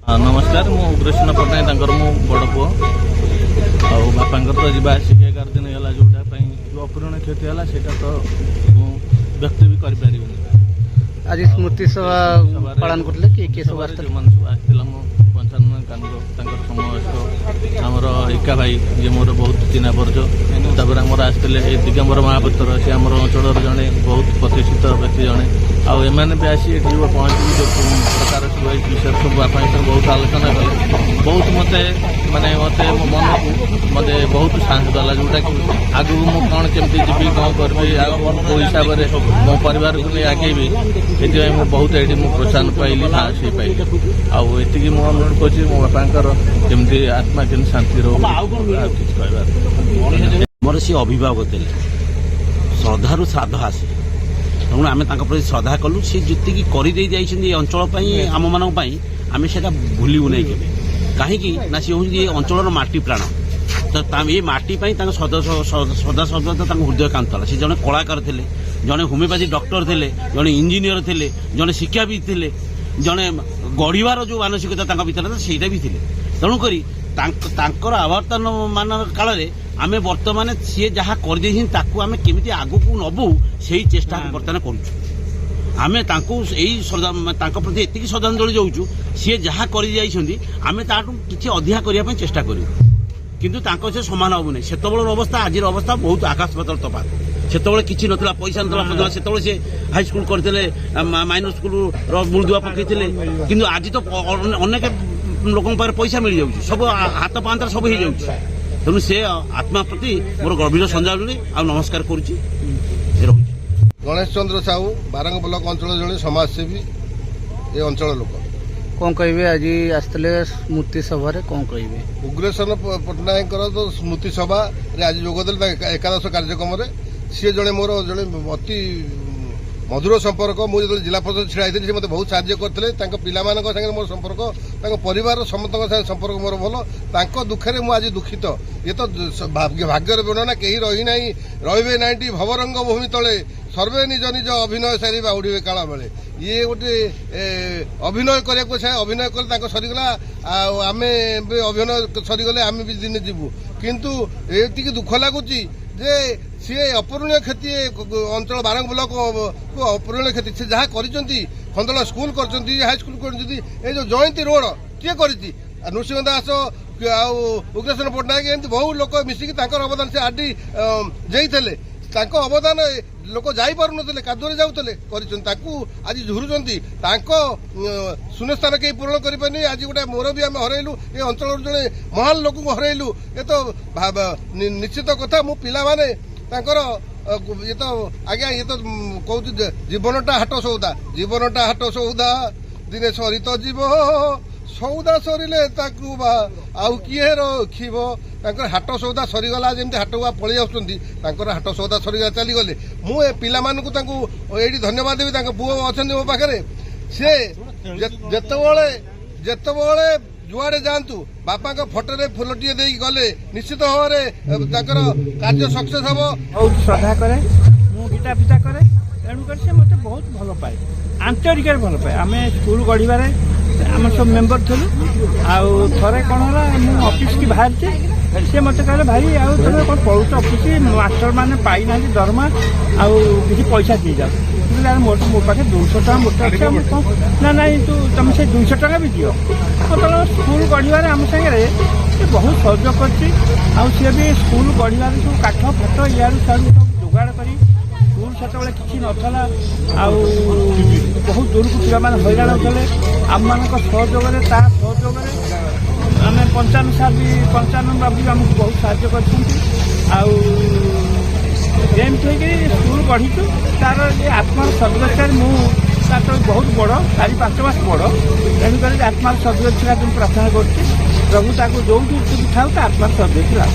ନମସ୍କାର, ମୁଁ ଉଗ୍ରସେନ ପଟ୍ଟନାୟକ, ତାଙ୍କର ମୁଁ ବଡ଼ ପୁଅ। ଆଉ ବାପାଙ୍କର ତ ଯିବା ଆସିକି 11 ଦିନ ହେଲା। ଯେଉଁଟା ପାଇଁ ଯେଉଁ ଅପୂରଣୀୟ କ୍ଷତି ହେଲା, ସେଇଟା ତ ମୁଁ ବ୍ୟକ୍ତ ବି କରିପାରିବିନି। ଆଜି ସ୍ମୃତି ସଭା ପାଳନ କରୁଥିଲେ, କିଏ କିଏ ସବୁ ସଭାରେ ଆସିଥିଲେ? ଯେଉଁମାନେ ସବୁ ଆସିଥିଲା, ମୁଁ ପଞ୍ଚାନନ କାନୁନଗୋ, ତାଙ୍କର ସମସ୍ତ ଆମର ଏକା ଭାଇ, ଯିଏ ମୋର ବହୁତ ଚିହ୍ନା ପରିଚୟ। ତାପରେ ଆମର ଆସିଥିଲେ ଏ ଦିଗମ୍ବର ମହାପାତ୍ର, ସେ ଆମର ଅଞ୍ଚଳର ଜଣେ ବହୁତ ପ୍ରତିଷ୍ଠିତ ବ୍ୟକ୍ତି ଜଣେ। ଆଉ ଏମାନେ ବି ଆସି ଏଠି ଯୋଉ ପହଞ୍ଚିକି ଯେଉଁ ପ୍ରକାର ସବୁ ଏଇ ବିଷୟରେ ସବୁ ବାପାଙ୍କ ସହ ବହୁତ ଆଲୋଚନା କଲେ, ବହୁତ ମୋତେ ମାନେ ମୋତେ ମୋ ମନକୁ ମୋତେ ବହୁତ ସାହସ ଦେଲା, ଯେଉଁଟାକି ଆଗକୁ ମୁଁ କ'ଣ କେମିତି ଯିବି, କ'ଣ କରିବି ଆଉ କେଉଁ ହିସାବରେ ମୋ ପରିବାରକୁ ନେଇ ଆଗେଇବି। ଏଥିପାଇଁ ମୁଁ ବହୁତ ଏଇଠି ମୁଁ ପ୍ରୋତ୍ସାହନ ପାଇଲି, ସାହସ ବି ପାଇଲି। ଆଉ ଏତିକି ମୁଁ ଅନୁରୋଧ କରୁଛି, ମୋ ବାପାଙ୍କର କେମିତି ଆତ୍ମା କେମିତି ଶାନ୍ତି ରହୁ। ଆଉ କିଛି କହିବାର ମୋର ସିଏ ଅଭିଭାବକ ଥିଲେ। ଶ୍ରଦ୍ଧାରୁ ଶ୍ରାଦ୍ଧ ଆସେ, ତେଣୁ ଆମେ ତାଙ୍କ ପ୍ରତି ଶ୍ରଦ୍ଧା କଲୁ। ସେ ଯେତିକି କରିଦେଇ ଯାଇଛନ୍ତି ଏ ଅଞ୍ଚଳ ପାଇଁ, ଆମମାନଙ୍କ ପାଇଁ, ଆମେ ସେଇଟା ଭୁଲିବୁ ନାହିଁ କେବେ। କାହିଁକି ନା ସିଏ ହେଉଛନ୍ତି ଏ ଅଞ୍ଚଳର ମାଟି ପ୍ରାଣ। ତ ଏ ମାଟି ପାଇଁ ତାଙ୍କ ସଦା ସଦା ସର୍ବଦା ତାଙ୍କ ହୃଦୟ କାନ୍ଦୁଥିଲା। ସେ ଜଣେ କଳାକାର ଥିଲେ, ଜଣେ ହୋମିଓପାଥି ଡକ୍ଟର ଥିଲେ, ଜଣେ ଇଞ୍ଜିନିୟର ଥିଲେ, ଜଣେ ଶିକ୍ଷାବିତ୍ ଥିଲେ, ଜଣେ ଗଢ଼ିବାର ଯେଉଁ ମାନସିକତା ତାଙ୍କ ଭିତରେ ଥିଲା, ସେଇଟା ବି ଥିଲେ। ତେଣୁକରି ତାଙ୍କର ଆବର୍ତ୍ତନ ମାନ କାଳରେ ଆମେ ବର୍ତ୍ତମାନ ସିଏ ଯାହା କରିଦେଇଛନ୍ତି, ତାକୁ ଆମେ କେମିତି ଆଗକୁ ନବୁ, ସେଇ ଚେଷ୍ଟା ବର୍ତ୍ତମାନ କରୁଛୁ। ଆମେ ତାଙ୍କୁ ଏଇ ଶ୍ରଦ୍ଧା, ତାଙ୍କ ପ୍ରତି ଏତିକି ଶ୍ରଦ୍ଧାଞ୍ଜଳି ଦେଉଛୁ, ସିଏ ଯାହା କରି ଯାଇଛନ୍ତି, ଆମେ ତାଠୁ କିଛି ଅଧିକା କରିବା ପାଇଁ ଚେଷ୍ଟା କରିବୁ। କିନ୍ତୁ ତାଙ୍କ ସେ ସମାନ ହବୁନି। ସେତେବେଳର ଅବସ୍ଥା, ଆଜିର ଅବସ୍ଥା ବହୁତ ଆକାଶ ପାତାଳ ତଫାତ। ସେତେବେଳେ କିଛି ନଥିଲା, ପଇସା ନଥିଲା ନଥିଲା। ସେତେବେଳେ ସେ ହାଇସ୍କୁଲ କରିଥିଲେ, ମାଇନର ସ୍କୁଲର ମୂଳଦୁଆ ପକେଇଥିଲେ। କିନ୍ତୁ ଆଜି ତ ଅନେକ ଲୋକଙ୍କ ପାଖରେ ପଇସା ମିଳିଯାଉଛି, ସବୁ ହାତ ପାହାନ୍ତାରେ ସବୁ ହେଇଯାଉଛି। ତେଣୁ ସେ ଆତ୍ମା ପ୍ରତି ମୋର ଗଭୀର ଶ୍ରଦ୍ଧାଞ୍ଜଳି ଆଉ ନମସ୍କାର କରୁଛି, ରହୁଛି। ଗଣେଶ ଚନ୍ଦ୍ର ସାହୁ, ବାରଙ୍ଗ ବ୍ଲକ ଅଞ୍ଚଳର ଜଣେ ସମାଜସେବୀ, ଏ ଅଞ୍ଚଳ ଲୋକ। କ'ଣ କହିବେ? ଆଜି ଆସିଥିଲେ ସ୍ମୃତି ସଭାରେ, କ'ଣ କହିବେ? ଉଗ୍ରସେନ ପଟ୍ଟନାୟକଙ୍କର ତ ସ୍ମୃତି ସଭାରେ ଆଜି ଯୋଗ ଦେଲେ, ତାଙ୍କ ଏକାଦଶ କାର୍ଯ୍ୟକ୍ରମରେ। ସିଏ ଜଣେ ମୋର ଜଣେ ଅତି ମଧୁର ସମ୍ପର୍କ। ମୁଁ ଯେତେବେଳେ ଜିଲ୍ଲା ପରିଷଦ ଛିଡ଼ା ହେଇଥିଲି, ସେ ମୋତେ ବହୁତ ସାହାଯ୍ୟ କରିଥିଲେ। ତାଙ୍କ ପିଲାମାନଙ୍କ ସାଙ୍ଗରେ ମୋର ସମ୍ପର୍କ, ତାଙ୍କ ପରିବାରର ସମସ୍ତଙ୍କ ସାଙ୍ଗରେ ସମ୍ପର୍କ ମୋର ଭଲ। ତାଙ୍କ ଦୁଃଖରେ ମୁଁ ଆଜି ଦୁଃଖିତ। ଇଏ ତ ଭାଗ୍ୟର ବର୍ଣ୍ଣନା, କେହି ରହିନାହିଁ, ରହିବେ ନାହିଁଟି ଭବରଙ୍ଗ ଭୂମି ତଳେ। ସର୍ବେ ନିଜ ନିଜ ଅଭିନୟ ସାରି ବାହୁଡ଼ିବେ କାଳ ବେଳେ। ଇଏ ଗୋଟେ ଅଭିନୟ କରିବାକୁ, ସେ ଅଭିନୟ କଲେ, ତାଙ୍କ ସରିଗଲା। ଆଉ ଆମେ ବି ଅଭିନୟ ସରିଗଲେ ଆମେ ବି ଦିନେ ଯିବୁ। କିନ୍ତୁ ଏତିକି ଦୁଃଖ ଲାଗୁଛି ଯେ ସିଏ ଅପୂରଣୀୟ କ୍ଷତି, ଏ ଅଞ୍ଚଳ ବାରଙ୍ଗ ବ୍ଲକ କୁ ଅପୂରଣୀୟ କ୍ଷତି। ସେ ଯାହା କରିଛନ୍ତି, ଖଣ୍ଡଳ ସ୍କୁଲ କରିଛନ୍ତି, ହାଇସ୍କୁଲ କରିଛନ୍ତି, ଏ ଯୋଉ ଜୟନ୍ତୀ ରୋଡ କିଏ କରିଛି? ଆଉ ନୃସିଂହ ଦାସ ଆଉ ଉଗ୍ରସେନ ପଟ୍ଟନାୟକ, ଏମିତି ବହୁ ଲୋକ ମିଶିକି ତାଙ୍କର ଅବଦାନ। ସେ ଆଡି ଯାଇଥିଲେ, ତାଙ୍କ ଅବଦାନ। ଏ ଲୋକ ଯାଇପାରୁନଥିଲେ, କାଦୁଅରେ ଯାଉଥିଲେ, କରିଛନ୍ତି। ତାକୁ ଆଜି ଝୁରୁଛନ୍ତି। ତାଙ୍କ ଶୂନ୍ୟସ୍ଥାନ କେହି ପୂରଣ କରିପାରିନି। ଆଜି ଗୋଟେ ମୋର ବି ଆମେ ହରେଇଲୁ, ଏ ଅଞ୍ଚଳରୁ ଜଣେ ମହାନ ଲୋକଙ୍କୁ ହରେଇଲୁ। ଏ ତ ନିଶ୍ଚିତ କଥା, ମୁଁ ପିଲାମାନେ ତାଙ୍କର ଇଏ ତ ଆଜ୍ଞା, ଇଏ ତ କହୁଛି ଯେ ଜୀବନଟା ହାଟ ସଉଦା, ଜୀବନଟା ହାଟ ସଉଦା, ଦିନେ ସରି ତ ଯିବ। ସଉଦା ସରିଲେ ତାକୁ ବା ଆଉ କିଏ ରଖିବ? ତାଙ୍କର ହାଟ ସଉଦା ସରିଗଲା। ଯେମିତି ହାଟକୁ ପଳେଇ ଆସୁଛନ୍ତି, ତାଙ୍କର ହାଟ ସଉଦା ସରିଗଲା, ଚାଲିଗଲେ। ମୁଁ ଏ ପିଲାମାନଙ୍କୁ ତାଙ୍କୁ ଏଇଠି ଧନ୍ୟବାଦ ଦେବି। ତାଙ୍କ ପୁଅ ଅଛନ୍ତି ମୋ ପାଖରେ। ସେ ଯେତେବେଳେ ଯେତେବେଳେ ଯୁଆଡେ ଯାଆନ୍ତୁ, ବାପାଙ୍କ ଫଟୋରେ ଫୁଲଟିଏ ଦେଇକି ଗଲେ ନିଶ୍ଚିତ ଭାବରେ ତାଙ୍କର କାର୍ଯ୍ୟ ସକ୍ସେସ୍ ହବ। ବହୁତ ଶ୍ରଦ୍ଧା କରେ, ମୁଁ ଗୀତା ଫିତା କରେ, ତେଣୁକରି ସେ ମୋତେ ବହୁତ ଭଲ ପାଏ, ଆନ୍ତରିକରେ ଭଲ ପାଏ। ଆମେ ସ୍କୁଲ ଗଢ଼ିବାରେ ଆମେ ସବୁ ମେମ୍ବର ଥିଲୁ। ଆଉ ଥରେ କ'ଣ ହେଲା, ମୁଁ ଅଫିସକି ବାହାରିଛି, ସେ ମୋତେ କହିଲେ, "ଭାଇ, ଆଉ ତମେ କ'ଣ ପଳଉଛ ଅଫିସ? ମାଷ୍ଟର ମାନେ ପାଇନାହାନ୍ତି ଦରମା, ଆଉ କିଛି ପଇସା ଦେଇଯାଅ।" ମୁଁ କହିଲି, "ଆରେ, ମୋର ମୋ ପାଖରେ 200 ଟଙ୍କା ମୋଟେ ଅଛି, ଆଉ ମୁଁ କ'ଣ?" "ନା, ନାଇଁ, ତୁ ତମେ ସେ 200 ଟଙ୍କା ବି ଦିଅ।" ତେଣୁ ସ୍କୁଲ ଗଢ଼ିବାରେ ଆମ ସାଙ୍ଗରେ ସେ ବହୁତ ସହଯୋଗ କରିଛି। ଆଉ ସିଏ ବି ସ୍କୁଲ ଗଢ଼ିବାରେ ସବୁ କାଠ ଫାଠ ଇଆଡ଼ୁ ସିଆଡ଼ୁ ସବୁ ଯୋଗାଡ଼ କରି, ସ୍କୁଲ ସେତେବେଳେ କିଛି ନଥିଲା ଆଉ ବହୁତ ଦୂରକୁ ପିଲାମାନେ ହଇରାଣ ହେଉଥିଲେ, ଆମମାନଙ୍କ ସହଯୋଗରେ, ତା ସହଯୋଗରେ ଆମେ ପଞ୍ଚାନନ ସାର୍ ବି, ପଞ୍ଚାନନ ବାବୁ ବି ଆମକୁ ବହୁତ ସାହାଯ୍ୟ କରିଛନ୍ତି। ଆଉ ଏମିତି ହେଇକି ସ୍କୁଲ ଗଢ଼ିଛୁ। ତାର ଏ ଆତ୍ମାର ସଦ୍ଗତି, ମୁଁ ତାର ବହୁତ ବଡ଼, 4-5 ମାସ ବଡ଼, ତେଣୁକରି ଆତ୍ମାର ସଦ୍ଗତି ମୁଁ ପ୍ରାର୍ଥନା କରୁଛି। ପ୍ରଭୁ ତାକୁ ଯୋଉଠି ଥାଉ, ତା ଆତ୍ମାର ସଦ୍ଗତି ଲାଭ।